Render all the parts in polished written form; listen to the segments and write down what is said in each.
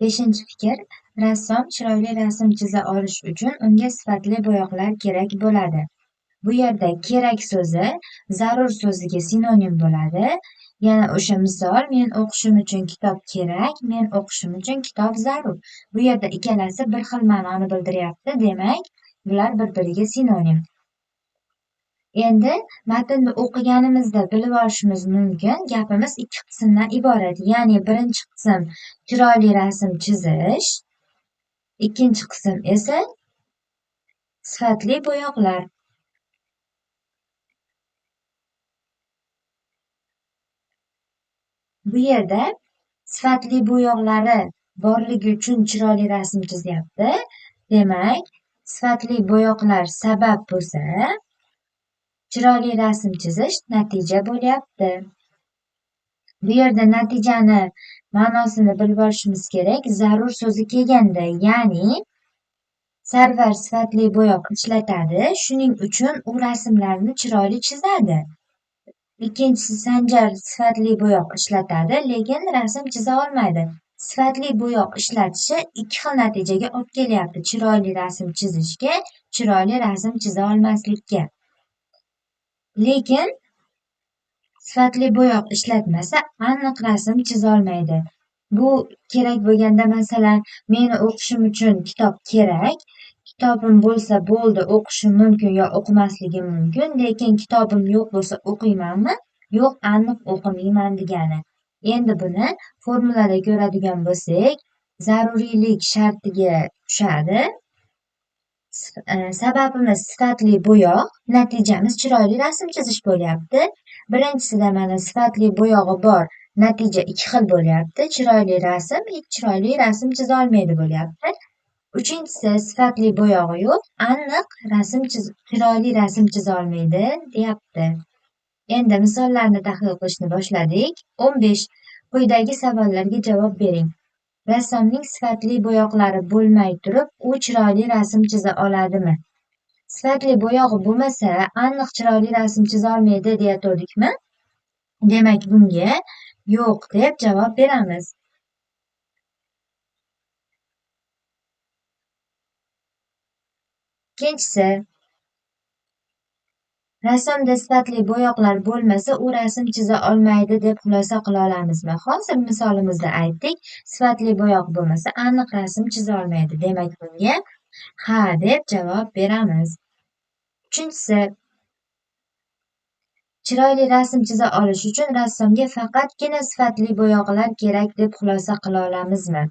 Beshinchi fikr: rassom chiroyli rasm chiza olish uchun unga sifatli bo'yoqlar kerak bo'ladi. Bu yerda kerak so'zi zarur so'ziga sinonim bo'ladi. Yana o'sha misol, men o'qishim uchun kitob kerak, men o'qishim uchun kitob zarur. Bu yerda ikkalasi bir xil ma'noni bildiryapti, demak, bular bir-biriga sinonim. Endi matnni o'qiganimizda bilib olishimiz mumkin, gapimiz ikki qismdan iborat. Ya'ni birinchi qism chiroyli rasm chizish, ikkinchi qism esa sifatli bo'yoqlar. Bu yerda sifatli bo'yoqlari borligi uchun chiroyli rasm chizyapti. Demak, sifatli bo'yoqlar sabab bo'lsa, chiroyli rasm chizish natija bo'lyapti. Bu yerda natijani ma'nosini bilib olishimiz kerak. Zarur so'zi kelganda, ya'ni Sarvar sifatli bo'yoq ishlatadi, shuning uchun u rasmlarni chiroyli chizadi. Ikkinchisi, Sanjar sifatli bo'yoq ishlatadi, lekin rasm chiza olmaydi. Sifatli bo'yoq ishlatishi ikki xil natijaga olib kelyapti. Chiroyli rasm chizishga, chiroyli rasm chiza olmaslikka. Lekin sifatli bo'yoq ishlatmasa aniq rasm chiza olmaydi. Bu kerak bo'lganda, masalan, meni o'qishim uchun kitob kerak. Kitobim bo'lsa bo'ldi, o'qishim mumkin yo o'qimasligim mumkin, lekin kitobim yo'q bo'lsa o'qiymanmi? Yo'q, aniq o'qimayman degani. Endi buni formulada ko'radigan bo'lsak, zaruriylik shartiga tushadi. Sababimiz sifatli bo'yoq, natijamiz chiroyli rasm chizish bo'lyapti. Birinchisida mana sifatli bo'yog'i bor, natija ikki xil bo'lyapti. Chiroyli rasm, hech chiroyli rasm chiza olmaydi bo'lyapti. Uchinchisi sifatli bo'yog'i yo'q, aniq chiroyli rasm chiza olmaydi deyapti. Endi misollarni tahlil qilishni boshladik. 15. Quyidagi savollarga javob bering. Rassomning sifatli bo'yoqlari bo'lmay turib, u chiroyli rasm chiza oladimi? Sifatli bo'yog'i bo'lmasa, aniq chiroyli rasm chiza olmaydi deyatuvdikmi? Demak, bunga yo'q deb javob beramiz. Ikkinchisi, rassomda sifatli bo'yoqlar bo'lmasa, u rasm chiza olmaydi deb xulosa qila olamizmi? Hozir misolimizda aytdik, sifatli bo'yoq bo'lmasa, aniq rasm chiza olmaydi. Demak, bunga ha deb javob beramiz. Uchinchisi, chiroyli rasm chiza olish uchun rassomga faqatgina sifatli bo'yoqlar kerak deb xulosa qila olamizmi?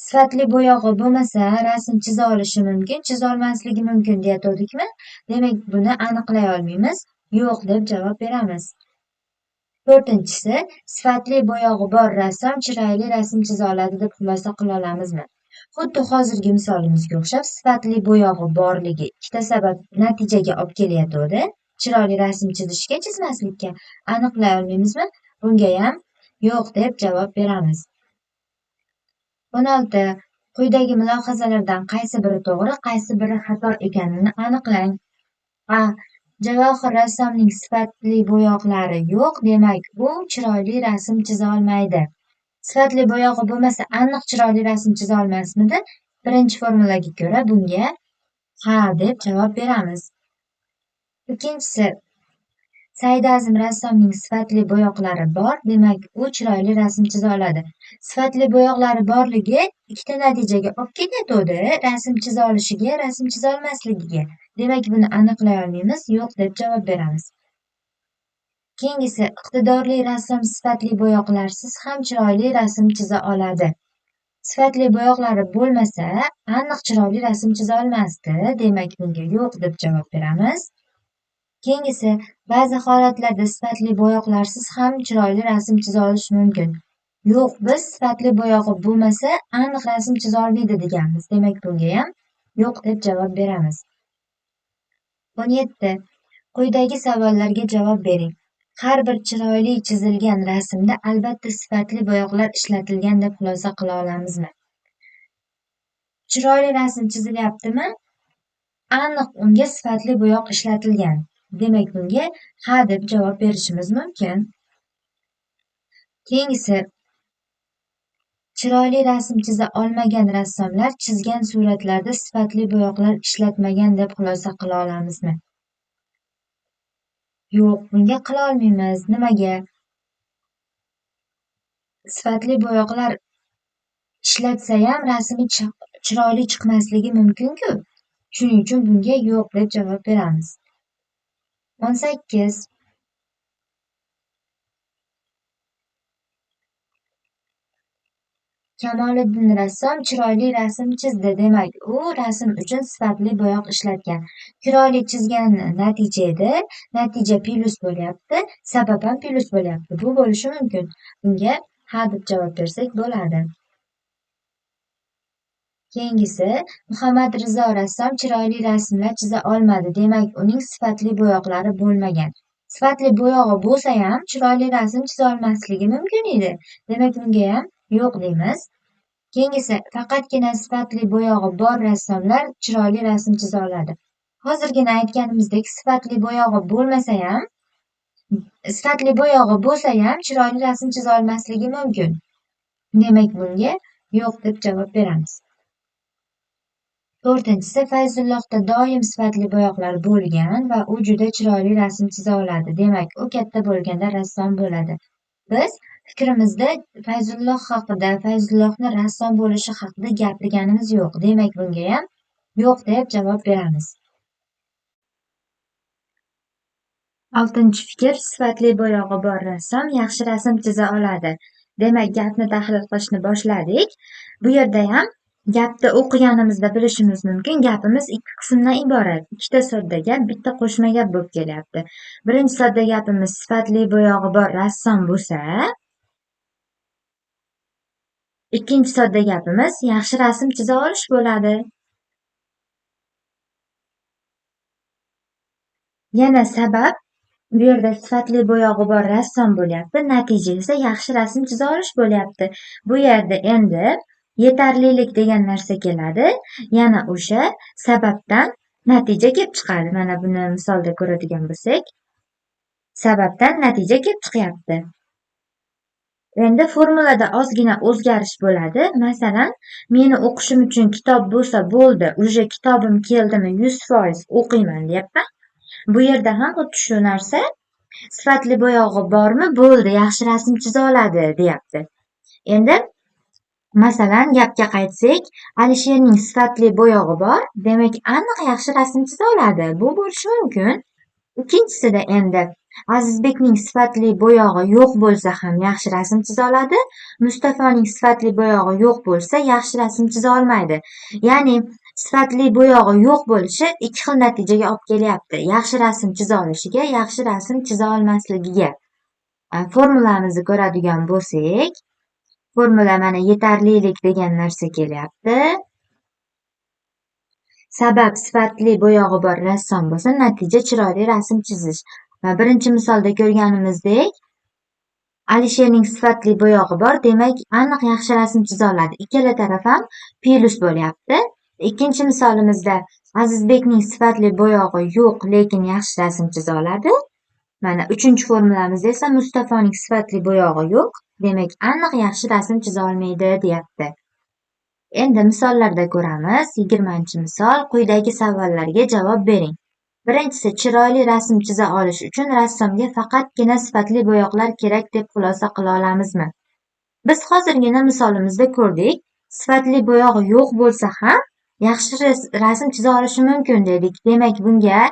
Sifatli bo'yog'i bo'lmasa, rasm chiza olishi mumkin, chiza olmasligi mumkin deyatuvdikmi? Demak, buni aniqlay olmaymiz. Yo'q deb javob beramiz. To'rtinchisi, sifatli bo'yog'i bor rassom chiroyli rasm chiza oladi deb xulosa qila olamizmi? Xuddi hozirgi misolimizga o'xshab, sifatli bo'yog'i borligi ikkita sabab natijaga olib kelayotgandi. Chiroyli rasm chizishga, chizmaslikka aniqlay olmaymizmi? Bunga ham yo'q deb javob beramiz. 16. Quyidagi mulohazalardan qaysi biri to'g'ri, qaysi biri xato ekanini aniqlang. A. Javohir rassomning sifatli bo'yoqlari yo'q, demak u chiroyli rasm chiza olmaydi. Sifatli bo'yog'i bo'lmasa aniq chiroyli rasm chiza olmasmidi? Birinchi formulaga ko'ra bunga ha deb javob beramiz. Ikkinchisi, Saidazim rassomning sifatli bo'yoqlari bor, demak u chiroyli rasm chiza oladi. Sifatli bo'yoqlari borligi ikkita natijaga olib kelayotgandi, rasm chiza olishiga, rasm chiza olmasligiga. Demak, buni aniqlay olmaymiz, yo'q deb javob beramiz. Keyingisi, iqtidorli rassom sifatli bo'yoqlarsiz ham chiroyli rasm chiza oladi. Sifatli bo'yoqlari bo'lmasa, aniq chiroyli rasm chiza olmasdi, demak bunga yo'q deb javob beramiz. Keyingisi, ba'zi holatlarda sifatli bo'yoqlarsiz ham chiroyli rasm chiza olish mumkin. Yo'q, biz sifatli bo'yog'i bo'lmasa aniq rasm chiza olmaydi deganmiz. Demak, bunga ham yo'q deb javob beramiz. 17. Quyidagi savollarga javob bering. Har bir chiroyli chizilgan rasmda albatta sifatli bo'yoqlar ishlatilgan deb xulosa qila olamizmi? Chiroyli rasm chizilyaptimi? Aniq unga sifatli bo'yoq ishlatilgan. Demak, bunga ha deb javob berishimiz mumkin. Keyingisi, Chiroyli rasm chiza olmagan rassomlar chizgan suratlarda sifatli bo'yoqlar ishlatmagan deb xulosa qila olamizmi? Yo'q, bunga qila olmaymiz. Nimaga? Sifatli bo'yoqlar ishlatsa ham rasmi chiroyli chiqmasligi mumkin-ku. Shuning uchun bunga yo'q deb javob beramiz. 18. Kamoliddin rassom chiroyli rasm chizdi. Demak, u rasm uchun sifatli bo'yoq ishlatgan. Chiroyli chizgan natija edi. Natija plyus bo'lyapti, sabab ham plyus bo'lyapti. Bu bo'lishi mumkin. Bunga ha deb javob bersak bo'ladi. Keyingisi, Muhammad Rizo rassom chiroyli rasmlar chiza olmadi. Demak, uning sifatli bo'yoqlari bo'lmagan. Sifatli bo'yog'i bo'lsa ham chiroyli rasm chiza olmasligi mumkin edi. Demak, bunga ham yo'q deymiz. Keyingisi, faqatgina sifatli bo'yog'i bor rassomlar chiroyli rasm chiza oladi. Hozirgina aytganimizdek, sifatli bo'yog'i bo'lmasa ham, sifatli bo'yog'i bo'lsa ham chiroyli rasm chiza olmasligi mumkin. Demak, bunga yo'q deb javob beramiz. To'rtinchisi, Fayzullohda doim sifatli bo'yoqlar bo'lgan va u juda chiroyli rasm chiza oladi. Demak, u katta bo'lganda rassom bo'ladi. Biz fikrimizda Fayzulloh haqida, Fayzullohni rassom bo'lishi haqida gapirganimiz yo'q. Demak, bunga ham yo'q deb javob beramiz. Oltinchi fikr, sifatli bo'yog'i bor rassom yaxshi rasm chiza oladi. Demak, gapni tahlil qilishni boshladik. Bu yerda ham gapni o'qiganimizda bilishimiz mumkin, gapimiz ikki qismdan iborat. Ikkita sodda gap, bitta qo'shma gap bo'lib kelyapti. Birinchi sodda gapimiz sifatli bo'yog'i bor rassom bo'lsa, ikkinchi sodda gapimiz yaxshi rasm chiza olish bo'ladi. Yana sabab bu yerda sifatli bo'yog'i bor rassom bo'lyapti, natija esa yaxshi rasm chiza olish bo'lyapti. Bu yerda endi yetarlilik degan narsa keladi. Yana o'sha sababdan natija kelib chiqadi. Mana buni misolda ko'radigan bo'lsak, sababdan natija kelib chiqyapti. Endi formulada ozgina o'zgarish bo'ladi. Masalan, meni o'qishim uchun kitob bo'lsa bo'ldi, uje kitobim keldimi 100% o'qiyman deyapman. Bu yerda ham xuddi shu narsa, sifatli bo'yog'i bormi bo'ldi, yaxshi rasm chiza oladi deyapti. Endi masalan, gapga qaytsak, Alisherning sifatli bo'yog'i bor, demak aniq yaxshi rasm chiza oladi. Bu bo'lishi mumkin. Ikkinchisida endi Azizbekning sifatli bo'yog'i yo'q bo'lsa ham yaxshi rasm chiza oladi. Mustafoning sifatli bo'yog'i yo'q bo'lsa yaxshi rasm chiza olmaydi. Ya'ni sifatli bo'yog'i yo'q bo'lishi ikki xil natijaga olib kelyapti. Yaxshi rasm chiza olishiga, yaxshi rasm chiza olmasligiga. Formulamizni ko'radigan bo'lsak, formula mana yetarlilik degan narsa kelyapti. Sabab sifatli bo'yog'i bor rassom bo'lsa, natija chiroyli rasm chizish. Va birinchi misolda ko'rganimizdek, Alisherning sifatli bo'yog'i bor, demak aniq yaxshi rasm chiza oladi. Ikkala taraf ham plyus bo'lyapti. Ikkinchi misolimizda Azizbekning sifatli bo'yog'i yo'q, lekin yaxshi rasm chiza oladi. Mana uchinchi formulamizda esa Mustafoning sifatli bo'yog'i yo'q, demak aniq yaxshi rasm chiza olmaydi deyapti. Endi misollarda ko'ramiz. 20-misol. Quyidagi savollarga javob bering. Birinchisi, chiroyli rasm chiza olish uchun rassomga faqatgina sifatli bo'yoqlar kerak deb xulosa qila olamizmi? Biz hozirgina misolimizda ko'rdik, sifatli bo'yoq yo'q bo'lsa ham yaxshi rasm chiza olishi mumkin dedik. Demak, bunga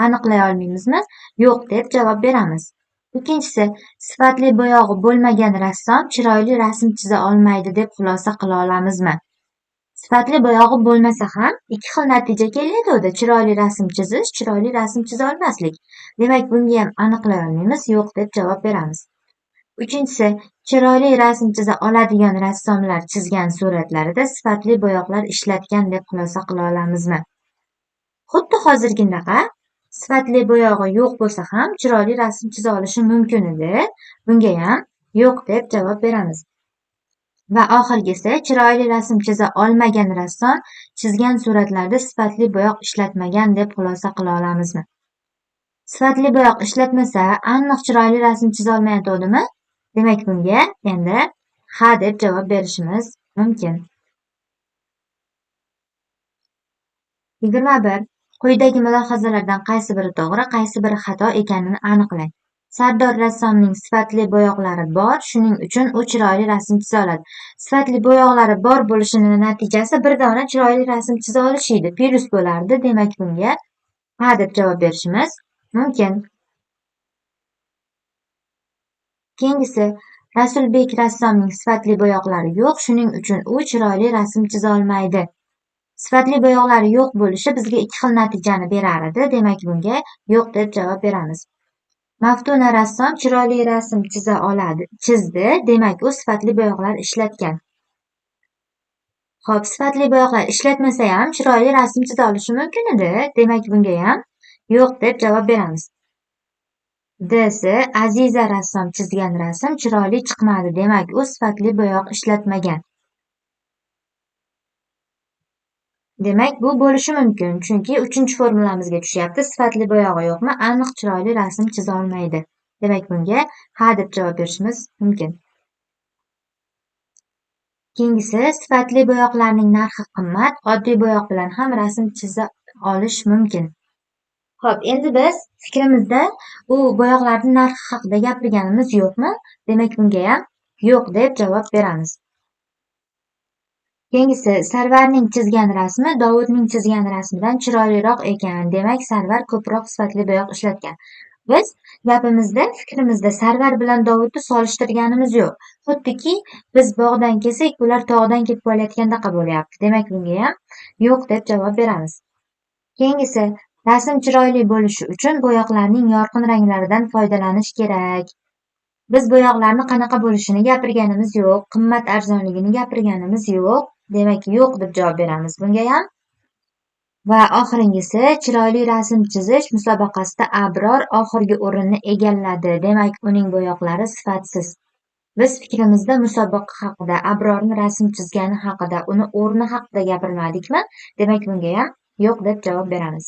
aniqlay olmaymizmi? Yo'q deb javob beramiz. Ikkinchisi, sifatli bo'yog'i bo'lmagan rassom chiroyli rasm chiza olmaydi deb xulosa qila olamizmi? Sifatli bo'yog'i bo'lmasa ham ikki xil natija keladi. Chiroyli rasm chizish, chiroyli rasm chiza olmaslik. Demak, bunga ham aniqlay olmaymiz, yo'q deb javob beramiz. Uchinchisi, chiroyli rasm chiza oladigan rassomlar chizgan suratlarida sifatli bo'yoqlar ishlatgan deb xulosa qila olamizmi? Xuddi hozirgidaqa sifatli bo'yog'i yo'q bo'lsa ham chiroyli rasm chiza olishi mumkin edi. Bunga ham yo'q deb javob beramiz. Va oxirgisi, chiroyli rasm chiza olmagan rassom chizgan suratlarda sifatli bo'yoq ishlatmagan deb xulosa qila olamizmi? Sifatli bo'yoq ishlatmasa, aniq chiroyli rasm chiza olmayotgandimi? Demak, bunga endi ha deb javob berishimiz mumkin. 21. Quyidagi mulohazalardan qaysi biri to'g'ri, qaysi biri xato ekanini aniqlang. Sardor rassomning sifatli bo'yoqlari bor, shuning uchun u chiroyli rasm chiza oladi. Sifatli bo'yoqlari bor bo'lishining natijasi bir dona chiroyli rasm chiza olishi edi, plyus bo'lardi. Demak, bunga ha deb javob berishimiz mumkin. Keyingisi, Rasulbek rassomning sifatli bo'yoqlari yo'q, shuning uchun u chiroyli rasm chiza olmaydi. Sifatli bo'yoqlari yo'q bo'lishi bizga ikki xil natijani berar edi. Demak, bunga yo'q deb javob beramiz. Maftuna rassom chiroyli rasm chiza oladi, chizdi. Demak, u sifatli bo'yoqlar ishlatgan. Xo'p, sifatli bo'yoqlar ishlatmasa ham chiroyli rasm chiza olishi mumkin edi. Demak, bunga ham yo'q deb javob beramiz. D-si Aziza rassom chizgan rasm chiroyli chiqmadi. Demak, u sifatli bo'yoq ishlatmagan. Demak, bu bo'lishi mumkin, chunki 3-formulamizga tushyapti. Sifatli bo'yog'i yo'qmi? Aniq chiroyli rasm chiza olmaydi. Demak, bunga ha deb javob berishimiz mumkin. Keyingisi, sifatli bo'yoqlarning narxi qimmat, oddiy bo'yoq bilan ham rasm chiza olish mumkin. Xo'p, endi biz fikrimizda u bo'yoqlarning narxi haqida gapirganimiz yo'qmi? Demak, bunga ham yo'q deb javob beramiz. Keyingisi, Sarvarning chizgan rasmi Dovudning chizgan rasmidan chiroyliroq ekan. Demak, Sarvar ko'proq sifatli bo'yoq ishlatgan. Biz gapimizda, fikrimizda Sarvar bilan Dovudni solishtirganimiz yo'q. Xuddiki, biz bog'dan kelsak, ular tog'dan ketib borayotgandaqa bo'lyapti. Demak, bunga ham yo'q deb javob beramiz. Keyingisi, rasm chiroyli bo'lishi uchun bo'yoqlarning yorqin ranglaridan foydalanish kerak. Biz bo'yoqlarni qanaqa bo'lishini gapirganimiz yo'q, qimmat arzonligini gapirganimiz yo'q. Demak, yo'q deb javob beramiz bunga ham. Va oxirgisi, chiroyli rasm chizish musobaqasida Abror oxirgi o'rinni egalladi. Demak, uning bo'yoqlari sifatsiz. Biz fikrimizda musobaqa haqida, Abrorning rasm chizgani haqida, uni o'rni haqida gapirmadikmi? Demak, bunga ham yo'q deb javob beramiz.